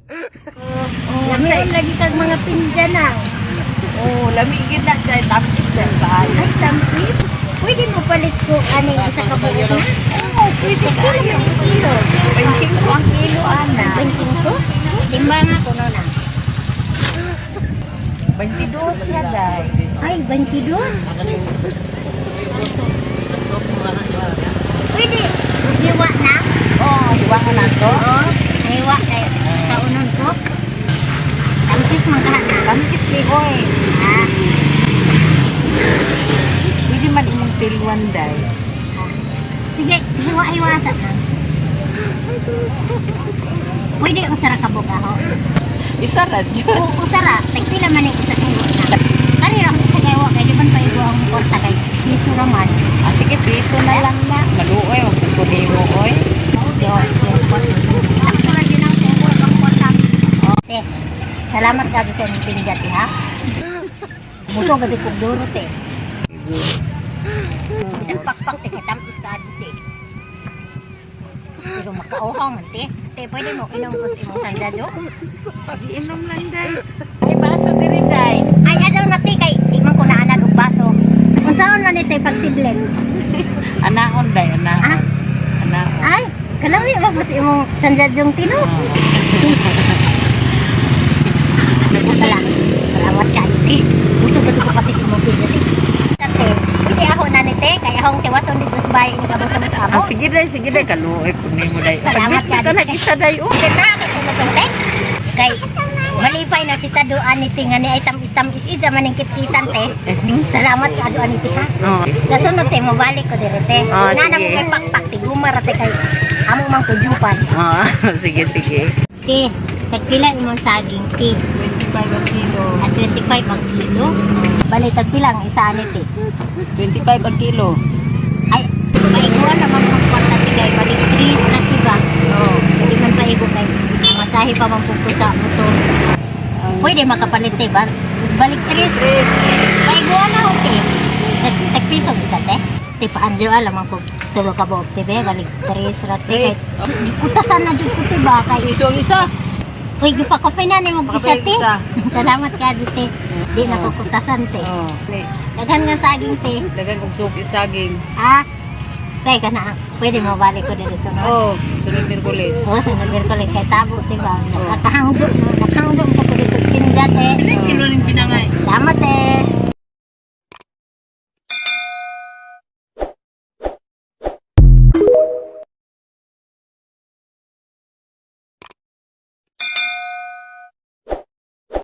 Oh, Lami lagi kag mga tinda na. Oh, lami gid na kay tamis na kaayo. Ay, tampis. Pwede mo palit ko aning isa ka buok na? Oh, pwede Kilo kaayo. ang kilo. 25 ang kilo ana. 25? Timbang ako no na. 22 na day. Ay, 22? Pwede. Hiwa na. Oh, iwa ko na to. Oo. Hiwa na. Kaunon ko. Tampis man ka na. Tamis ni oy. Ah, Pwede man imong tilwan day. Sige, hiwa-hiwa sa na. Pwede usara ka buka ho. Isa ra jud. O usara, tagpila man ang isa ka hiwa na. Kani ra sa kay wa kay di man paigo ang kwarta kay piso ra man. Ah, sige, piso na lang na. Maluoy, magkukunimo oy. Sakto ra din ang sebo ang kwarta. Te, salamat ka sa imong tinda te ha. Busog ka kog duro te. Isang pakpak te kay tampis ka te. Pero makauhaw man te. Te, pwede mo inom ko sa imong sandado? Sige, inom lang day. Ay, baso diri day. Ay, adaw na te kay di man ko naanad og baso. Unsaon man ni te pagsidlek? Anahon day, anahon. Ah? Anahon. Ay, kalami ba po sa imong sandadyong tino? Wala. Salamat ka, te. Busog na ko pati sa imong tinda te. Te, pwede ako na ni te, kay akong tiwason dito sa bahay ni kabang sa Ah, amo. sige day, kaluoy po nimo day. Salamat Saglit ka, ka na isa day oh. Te na, kay sumatong te. Kay malipay na si Tado ani te nga ni ay tamis-tamis ida man ang kitkitan te. Salamat ka ado ani te ha. Oh. Kasunod te, mabalik ko dire te. Ah, Nana mo sige. kay pakpak te, gumara te kay amo mang tujupan. Ah, sige, sige. Te, tagpila imong saging te? 25 ang kilo. At 25 ang kilo. Bali, tagpila ang isa ani te. 25 ang kilo. Ay, paiguan naman ang kwarta ti kay balik 3 na tiba. Oo. Hindi man paigo kay masahe pa man pud ko sa motor. Pwede makapalit te ba? Balik 3. Paiguan na okay. Tagpiso bisa te. Te paanjo alam ang pug tulo ka buok te be balik 3 ra te. Tres. Kutasan na jud ko te ba kay Piso ang isa. Uy, gipakape na ni mo isa Pakape te. isa. Salamat ka te. Di na ko kutasan te. Oo. Ni, Daghan nga saging te. Dagan kog suki saging. Ah, teka na. Pwede mo balik ko dito sa mga. Oh, sunod Miyerkules. Oo, sa Miyerkules kay tabo, di ba? Oo. Nakahangdo, nakahangdo ko dito tinda, te. Kilo ning binangay. Salamat, eh.